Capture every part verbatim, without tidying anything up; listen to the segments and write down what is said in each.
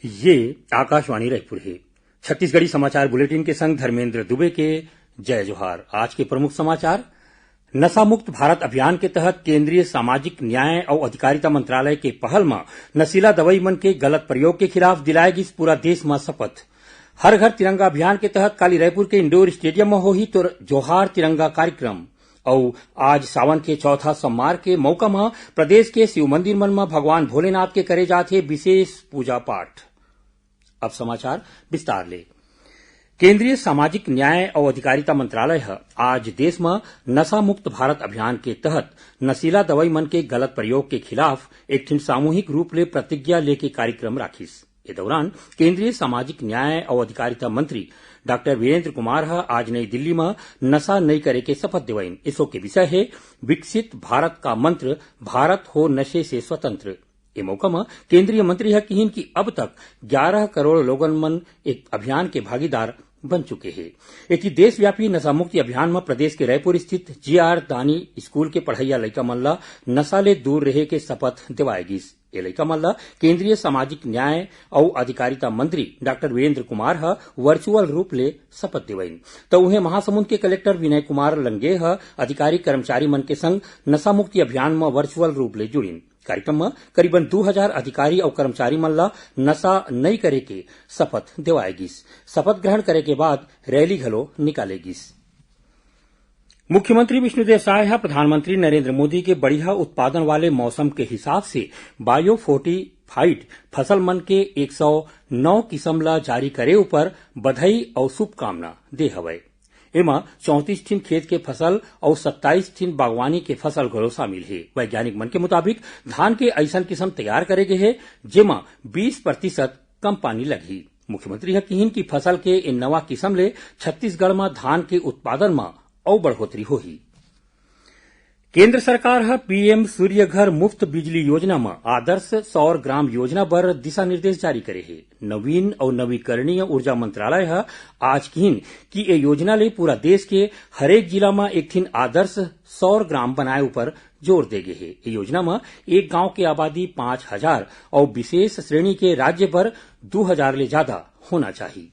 ये आकाशवाणी रायपुर हे। छत्तीसगढ़ी समाचार बुलेटिन के संग धर्मेंद्र दुबे के जय जोहार। आज के प्रमुख समाचार। नशा मुक्त भारत अभियान के तहत केंद्रीय सामाजिक न्याय अउ अधिकारिता मंत्रालय के पहल म नशीला दवई मन के गलत प्रयोग के खिलाफ दिलाए गिस पूरा देश म शपथ। हर घर तिरंगा अभियान के तहत काली रायपुर के इंडोर स्टेडियम म होही तोर जोहार तिरंगा कार्यक्रम। अउ आज सावन के चौथा सोमवार के मौका म प्रदेश के शिव मंदिर मन म भगवान भोलेनाथ के करे जात हे विशेष पूजा पाठ। अब समाचार विस्तार ले। केंद्रीय सामाजिक न्याय अउ अधिकारिता मंत्रालय ह आज देश म नशा मुक्त भारत अभियान के तहत नशीला दवई मन के गलत प्रयोग के खिलाफ एक ठिन सामूहिक रूप ले प्रतिज्ञा लेके कार्यक्रम राखिस। ए दौरान केंद्रीय सामाजिक न्याय अउ अधिकारिता मंत्री डॉक्टर वीरेंद्र कुमार ह आज नई दिल्ली म नशा नई करे के शपथ दिवाइन। इसो के विषय हे विकसित भारत का मंत्र, भारत हो नशे से स्वतंत्र। ए मौका म केंद्रीय मंत्री ह किहिन कि अब तक ग्यारह करोड़ लोगन मन एक अभियान के भागीदार बन चुके हे। एती देशव्यापी नशा मुक्ति अभियान म प्रदेश के रायपुर स्थित जीआर दानी स्कूल के पढ़इया लइका मन ल नशा ले दूर रहे के शपथ दिवाए गिस। ए लइका मन ल केंद्रीय सामाजिक न्याय अउ अधिकारिता मंत्री डॉक्टर वीरेंद्र कुमार ह वर्चुअल रूप ले शपथ दिवाइन। त उहें महासमुंद के कलेक्टर विनय कुमार लंगे ह अधिकारी कर्मचारी मन के संग नशा मुक्ति अभियान म वर्चुअल रूप ले जुड़िन। कार्यक्रम म करीबन दू हजार अधिकारी अउ कर्मचारी मन ल नशा नई करे के शपथ देवाए गिस। शपथ ग्रहण करे के बाद रैली घलो निकाले गिस। मुख्यमंत्री विष्णुदेव साय ह प्रधानमंत्री नरेंद्र मोदी के बढ़िया उत्पादन वाले मौसम के हिसाब से बायो फोर्टिफाइड फसल मन के एक सौ नौ किसम ल जारी करे ऊपर बधाई अउ शुभकामना दे हवय। एमा चौंतीस ठिन खेत के फसल अउ सत्ताईस ठिन बागवानी के फसल घलो शामिल हे। वैज्ञानिक मन के मुताबिक धान के अइसन किसम तैयार करे गे हे, जेमा बीस प्रतिशत कम पानी लगही। मुख्यमंत्री ह किहिन कि फसल के ए नवा किसम ले छत्तीसगढ़ म धान के उत्पादन म अउ बढ़ोतरी होही। केंद्र सरकार ह पीएम सूर्य घर मुफ्त बिजली योजना म आदर्श सौर ग्राम योजना बर दिशा निर्देश जारी करे हे। नवीन अउ नवीकरणीय ऊर्जा मंत्रालय ह आज किहिन कि ए योजना ले पूरा देश के हरेक जिला म एक ठिन आदर्श सौर ग्राम बनाए ऊपर जोर दे गे हे। ए योजना म एक गांव के आबादी पांच हजार अउ विशेष श्रेणी के राज्य बर दू हजार ले जादा होना चाही।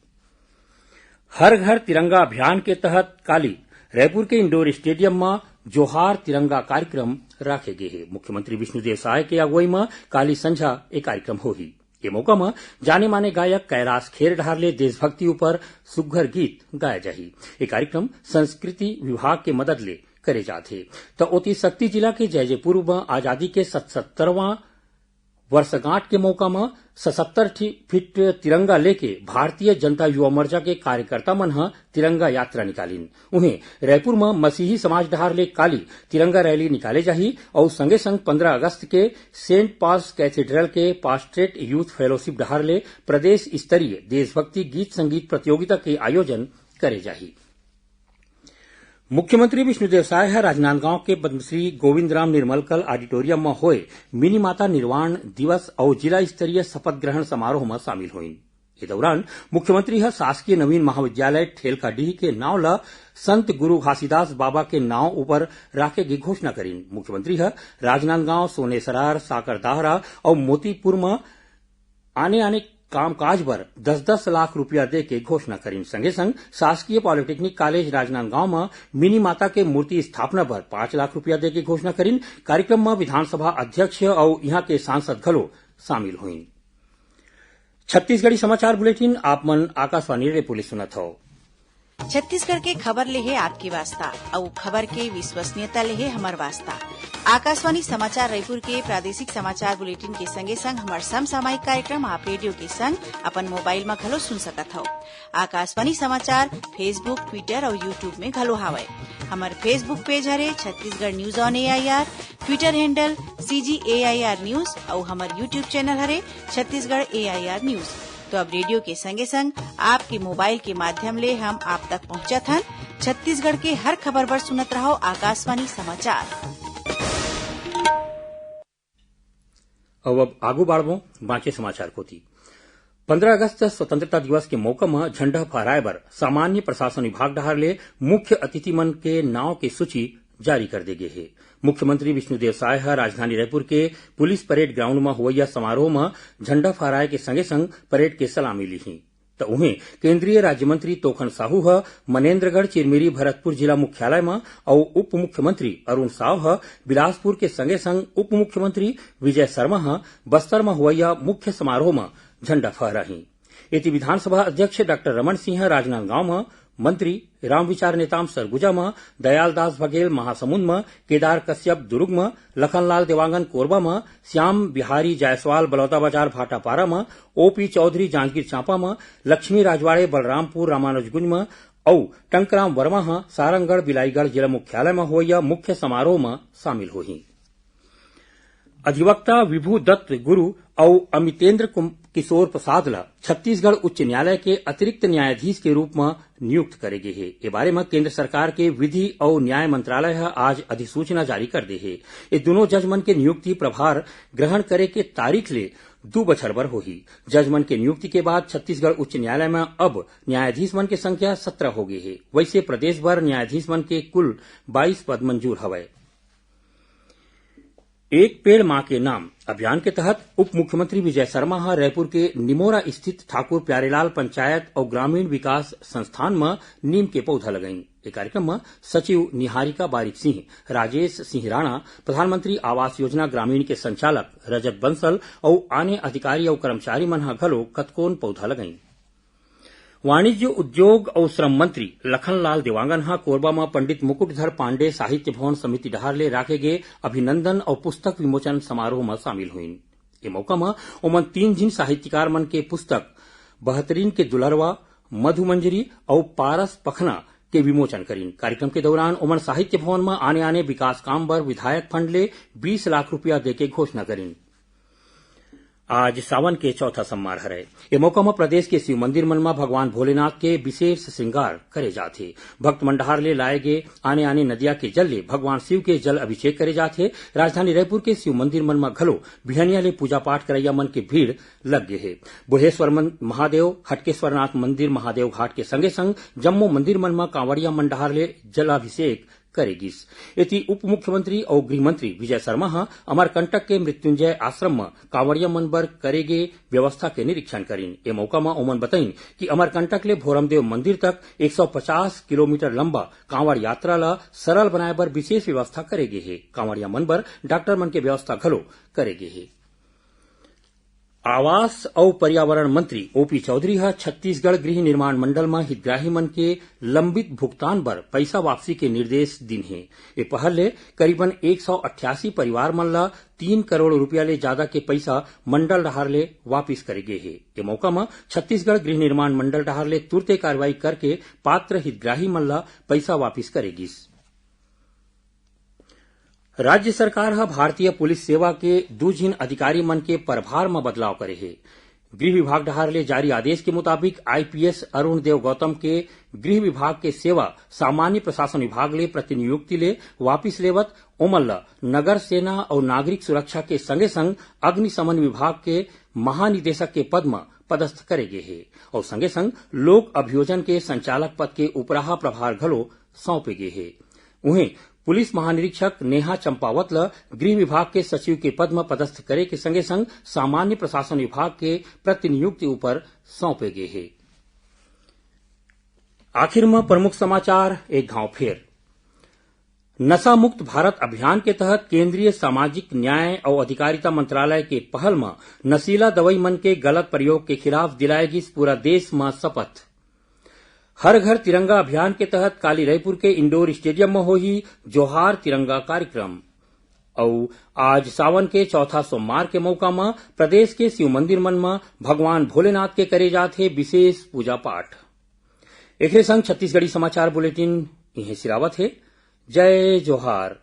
हर घर तिरंगा अभियान के तहत काली रायपुर के इंडोर स्टेडियम म जोहार तिरंगा कार्यक्रम राखे गे हे। मुख्यमंत्री विष्णुदेव साय के अगुवई म काली संझा ए कार्यक्रम होही। ए मौका म जाने माने गायक कैलाश खेर डहार ले देशभक्ति ऊपर सुग्घर गीत गाया जाही। ए कार्यक्रम संस्कृति विभाग के मदद ले करे जात हे। त ओती सक्ती जिला के जैजेपुर म आजादी के सतहत्तरवां वर्षगांठ के मौका म सतहत्तर ठी-, फीट तिरंगा लेके भारतीय जनता युवा मोर्चा के कार्यकर्ता मन ह तिरंगा यात्रा निकालिन। उहें, रायपुर म मसीही समाज डहार ले काली तिरंगा रैली निकाले जाही अउ संगे संग पंद्रह अगस्त के सेंट पॉल्स कैथेड्रल के पास्ट्रेट यूथ फेलोशिप डहार ले प्रदेश स्तरीय देशभक्ति गीत संगीत प्रतियोगिता के आयोजन करे जाही। मुख्यमंत्री विष्णुदेव साय ह राजनांदगांव के पद्मश्री गोविंद राम निर्मलकल ऑडिटोरियम म होए मिनी माता निर्वाण दिवस अउ जिला स्तरीय शपथ ग्रहण समारोह म शामिल होइन। ए दौरान मुख्यमंत्री ह शासकीय नवीन महाविद्यालय ठेलकाडीह के नांव ल संत गुरु घासीदास बाबा के नांव ऊपर राखे के घोषणा करिन। मुख्यमंत्री ह राजनांदगांव, सोनेसरार, साकरदाहरा अउ मोतीपुर म आने-आने कामकाज बर दस दस लाख रुपया दे के घोषणा करिन। संगे संग शासकीय पॉलिटेक्निक कॉलेज राजनांदगांव म मिनी माता के मूर्ति स्थापना बर पांच लाख रुपया दे के घोषणा करिन। कार्यक्रम म विधानसभा अध्यक्ष अउ इहां के सांसद घलो शामिल होइन। छत्तीसगढ़ी समाचार बुलेटिन आप मन आकाशवाणी रायपुर ले सुनत हव। छत्तीसगढ़ के खबर ले हे आपके वास्ता, अउ खबर के विश्वसनीयता ले हे हमर वास्ता। आकाशवाणी समाचार रायपुर के प्रादेशिक समाचार बुलेटिन के संगे संग हमर समसामयिक कार्यक्रम आप रेडियो के संग अपन मोबाइल म घलो सुन सकत हव। आकाशवाणी समाचार Facebook, Twitter अउ YouTube में घलो हावय। हमर Facebook पेज हरे Chhattisgarh news on AIR, Twitter handle CG AIR news अउ हमर YouTube चैनल हरे छत्तीसगढ़ एआईआर न्यूज। तो अब रेडियो के संगे संग आपके मोबाइल के माध्यम ले हम आप तक पहुंचत हन। छत्तीसगढ़ के हर खबर बर सुनत रहो आकाशवाणी समाचार। अउ अब आगू बाढ़बो बांचे समाचार कोती। पंद्रह अगस्त स्वतंत्रता दिवस के मौका म झंडा फहराए बर सामान्य प्रशासन विभाग डहार ले मुख्य अतिथि मन के नांव के सूची जारी कर दे गे हे। मुख्यमंत्री विष्णुदेव साय ह राजधानी रायपुर के पुलिस परेड ग्राउंड म होवइया समारोह म झंडा फहराए के संगे संग परेड के सलामी लीही। त उहें, केंद्रीय राज्य मंत्री तोखन साहू ह मनेन्द्रगढ़ चिरमिरी भरतपुर जिला मुख्यालय म अउ उप मुख्यमंत्री अरुण साव ह बिलासपुर के संगे संग उप मुख्यमंत्री विजय शर्मा ह बस्तर म होवइया मुख्य समारोह म झंडा फहराही। एती विधानसभा अध्यक्ष डॉक्टर रमन सिंह ह राजनांदगांव म, मंत्री रामविचार नेताम सरगुजा म, दयालदास बघेल महासमुंद म, केदार कश्यप दुरुग म, लखनलाल देवांगन कोरबा म, श्याम बिहारी जायसवाल बलौदाबाजार भाटापारा म, ओपी चौधरी जांजगीर चांपा म, लक्ष्मी राजवाड़े बलरामपुर रामानुजगंज म अउ टंकराम वर्मा ह सारंगढ़ बिलाईगढ़ जिला मुख्यालय म होवइया मुख्य समारोह म शामिल होही। अधिवक्ता विभू दत्त गुरु अउ अमितेंद्र कुम-, किशोर प्रसाद ल छत्तीसगढ़ उच्च न्यायालय के अतिरिक्त न्यायाधीश के रूप म नियुक्त करे गे हे। ए बारे म केंद्र सरकार के विधि अउ न्याय मंत्रालय ह आज अधिसूचना जारी कर दे हे। ए दुनों जज मन के नियुक्ति प्रभार ग्रहण करे के तारीख ले दू बछर बर होही। जज मन के नियुक्ति के बाद छत्तीसगढ़ उच्च न्यायालय म अब न्यायाधीश मन के संख्या सत्रह हो गे हे। वैसे प्रदेश भर न्यायाधीश मन के कुल बाईस पद मंजूर हवय। एक पेड़ मां के नाम अभियान के तहत उप मुख्यमंत्री विजय शर्मा ह रायपुर के निमोरा स्थित ठाकुर प्यारेलाल पंचायत अउ ग्रामीण विकास संस्थान म नीम के पौधा लगाइन। ए कार्यक्रम म सचिव निहारिका बारिक सिंह, राजेश सिंह राणा, प्रधानमंत्री आवास योजना ग्रामीण के संचालक रजत बंसल अउ आने अधिकारी अउ कर्मचारी मन ह घलो कतकोन पौधा लगाइन। वाणिज्य, उद्योग अउ श्रम मंत्री लखनलाल देवांगन ह कोरबा म पंडित मुकुटधर पांडे साहित्य भवन समिति डहार ले राखे गे अभिनंदन अउ पुस्तक विमोचन समारोह म शामिल होइन। ए मौका म ओमन तीन झिन साहित्यकार मन के पुस्तक बहतरीन के दुलरवा, मधुमंजरी अउ पारस पखना के विमोचन करिन। कार्यक्रम के दौरान ओमन साहित्य भवन म आने-आने विकास काम बर विधायक फंड ले बीस लाख रुपया देके घोषणा करिन। आज सावन के चौथा सोमवार हरय। ए मौका म प्रदेश के शिव मंदिर मन म भगवान भोलेनाथ के विशेष श्रृंगार करे जात हे। भक्त मन डहार ले लाए गे आने-आने नदिया के जल ले भगवान शिव के जल अभिषेक करे जात हे। राजधानी रायपुर के शिव मंदिर मन म घलो बिहनिया ले पूजा पाठ करइया मन के भीड़ लग गे हे। बुढ़ेश्वर मन-, महादेव, खटकेश्वरनाथ मंदिर महादेव घाट के संगे संग जम्मो मंदिर मन म कांवड़िया मन डहार ले जलाभिषेक करे गिस। एती उप मुख्यमंत्री अउ गृह मंत्री विजय शर्मा ह अमरकंटक के मृत्युंजय आश्रम म कांवड़िया मन बर करे गे व्यवस्था के निरीक्षण करिन। ए मौका म ओमन बताइन कि अमरकंटक ले भोरमदेव मंदिर तक एक सौ पचास किलोमीटर लंबा कांवड़ यात्रा ल सरल बनाए बर विशेष व्यवस्था करे गे हे। कांवड़िया मन बर डॉक्टर मन के व्यवस्था घलो करे गे हे। आवास अउ पर्यावरण मंत्री ओपी चौधरी ह छत्तीसगढ़ गृह निर्माण मंडल म हितग्राही मन के लंबित भुगतान बर पइसा वापसी के निर्देश दिन हे। ए पहल ले करीबन एक सौ अट्ठासी परिवार मन ल तीन करोड़ रुपया ले जादा के पइसा मंडल डहार ले वापिस करे गे हे। ए मौका म छत्तीसगढ़ गृह निर्माण मंडल डहार ले तुरते कार्रवाई करके पात्र हितग्राही मन ल पइसा वापिस करे गिस। राज्य सरकार ह भारतीय पुलिस सेवा के दू झिन अधिकारी मन के परभार म बदलाव करे हे। गृह विभाग डहार ले जारी आदेश के मुताबिक आईपीएस अरुण देव गौतम के गृह विभाग के सेवा सामान्य प्रशासन विभाग ले प्रतिनियुक्ति ले वापिस लेवत ओमन ल नगर सेना अउ नागरिक सुरक्षा के संगे संग अग्निशमन विभाग के महानिदेशक के पद म पदस्थ करे गे हे अउ संगे संग लोक अभियोजन के संचालक पद के उपराहा प्रभार घलो सौंपे गे हे। उहें, पुलिस महानिरीक्षक नेहा चंपावत ल गृह विभाग के सचिव के पद म पदस्थ करे के संगे संग सामान्य प्रशासन विभाग के प्रतिनियुक्ति ऊपर सौंपे गे हे। आखिर म प्रमुख समाचार एक घांव फेर। नशा मुक्त भारत अभियान के तहत केंद्रीय सामाजिक न्याय अउ अधिकारिता मंत्रालय के पहल म नशीला दवई मन के गलत प्रयोग के खिलाफ दिलाए गिस पूरा देश म शपथ। हर घर तिरंगा अभियान के तहत काली रायपुर के इंडोर स्टेडियम म होही जोहार तिरंगा कार्यक्रम। अउ आज सावन के चौथा सोमवार के मौका म प्रदेश के शिव मंदिर मन म भगवान भोलेनाथ के करे जात हे विशेष पूजा पाठ। एकरे संग छत्तीसगढ़ी समाचार बुलेटिन इहें सिरावत हे। जय जोहार।